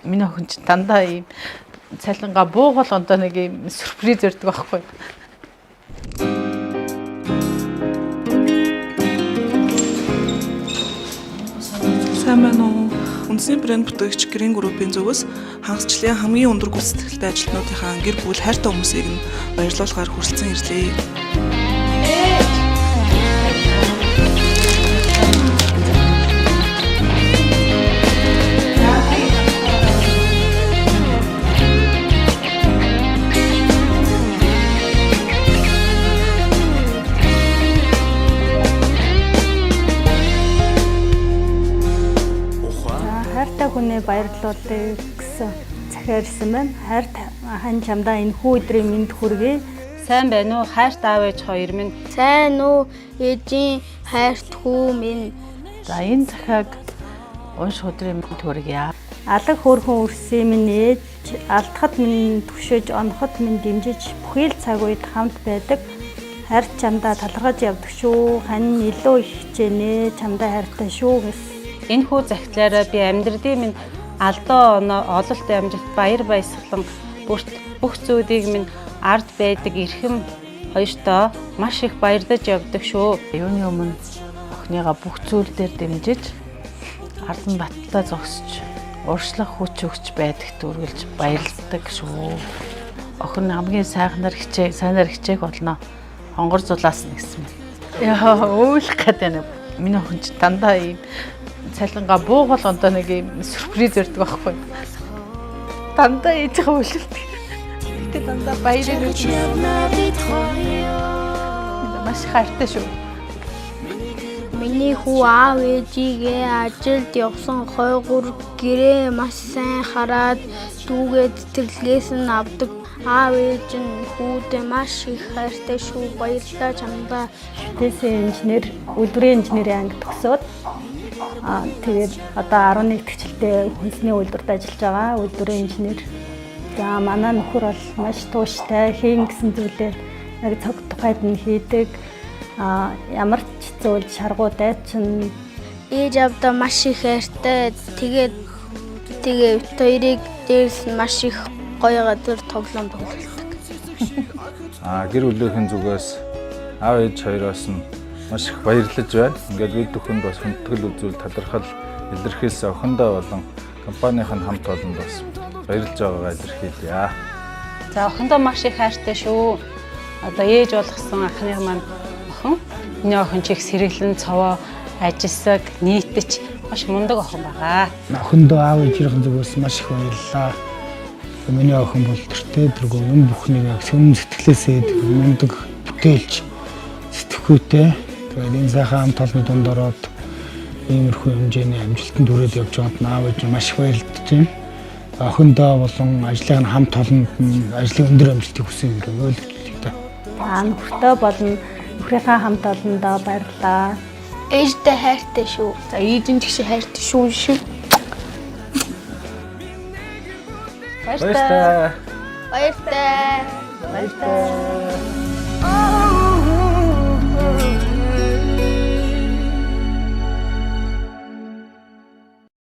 Миний охин чинь дандаа ийм цалингаа бууг болгондоо нэг ийм сюрприз өрдөг байхгүй. Сайн байна уу? Үндэсний брэнд бүтээгч Green Group-ийн зүгээс хагас жилийн хамгийн өндөр гүйцэтгэлтэй ажилтнуудынхаа гэр бүл хайртай хүмүүсийг нь баярлуулахаар хүрэлцэн ирлээ. Хайртай хүнээ баярлуулъя гэсэн захиа ирсэн байна. Хайрт хань чамдаа энэ хүү өдрийн мэнд хүргэе. Сайн байна уу? Хайрт аав ээж хоёр минь. Сайн уу ээжийн хайрт хүү минь. За, энэ захиаг унших өдрийн мэнд хүргье. Алаг хөөрхөн үрсийн минь ээж, алдахад минь түшиж, оноход минь дэмжиж, бүхий л цаг үед хамт байдаг. Хайрт чамдаа талархаж явдаг шүү. Хань илүү их хичээнэ. Чамдаа хайртай шүү гэсэн. Энэ хүү захидлаараа би амьдралын минь алдаа оноо, ололт амжилт, баяр баясгалан бүрт бүх зүйлийг минь ард байдаг эрхэм хоёртоо маш их баярлаж явдаг шүү. Юуны өмнө охиныгаа бүх зүйл дээр дэмжиж, ардан баттай зогсож, уршлах хүч өгч байдагт үргэлж баярлдаг шүү. Охин хамгийн сайхнаар хичээх, сайнаар хичээх болно. Хонгор зулаасна гэсэн юм. Яа, өөлөх гээд байна. Миний охин чинь дандаа ийм цалингаа бууг болгондоо нэг ийм сюрприз өрдөг байхгүй. Дандаа ээжийнхээ үлэлдэг. Гэтэ дандаа баярыг маш их хайртай шүү. Миний хүү аав ээжигээ ажилд явсан хойгуур гэрээ маш сайн хараад дүүгээ тэтгэлгээс нь авдаг. Аав ээж нь хүүдээ маш их хайртай шүү. Баярлалаа чамдаа. ТС инженер, үйлдвэрийн инженерийн анги төгсөөд, тэгээд одоо 11 дэх жилдээ хүнсний үйлдвэрт ажиллаж байгаа үйлдвэрийн инженер. За, манай нөхөр бол маш тууштай, хийн гэсэн зүйлээ яг цаг тухайд нь хийдэг. Ямар ч зүйл шаргуу дайчин. Ээж аавдаа маш их хайртай. Тэгээд тэгээ бит хоёрыг дээрс нь маш их гоё газар тоглоом тоглолдог. Гэр бүлийнхэн зүгээс аав ээж хоёроос нь маш их баярлаж байна. Ингээд бид бүхэнд бас хүндэтгэл үзүүл талархал илэрхийлсэн охиндоо болон компанийн хамт олонд бас баярлж байгаагаа илэрхийлье. За, охиндоо маш их хайртай шүү. Одоо ээж болгосон анхны маань охин. Миний охин ч их сэргэлэн, цовоо, ажилсаг, нийтч маш мундаг охин байгаа. Охиндоо аав ээжийнхэн зүгээс маш их баярлалаа. Миний охин бол тэртээ тэргүй юм бүхнийг яг сонин сэтгэлээсээ идэг мундаг бүтээлч сэтгхүүтэй. Тэгээд энэ сайхан хамт олонны дунд ороод иймэрхүү хэмжээний амжилтанд хүрээд явж байгаад нь аав ээж нь маш их баярлаж байна. Охиндоо болон ажлын хамт олонд нь ажлын өндөр амжилтыг хүсэн юм ойлголттой. Нөхөртөө болон нөхрийнхээ хамт олондоо баярлалаа. Ээжтэй хайртай шүү. За, ээж нь ч гэсэн хайртай шүү шүү. Баяртай. Баяртай. Баяртай. Баяртай.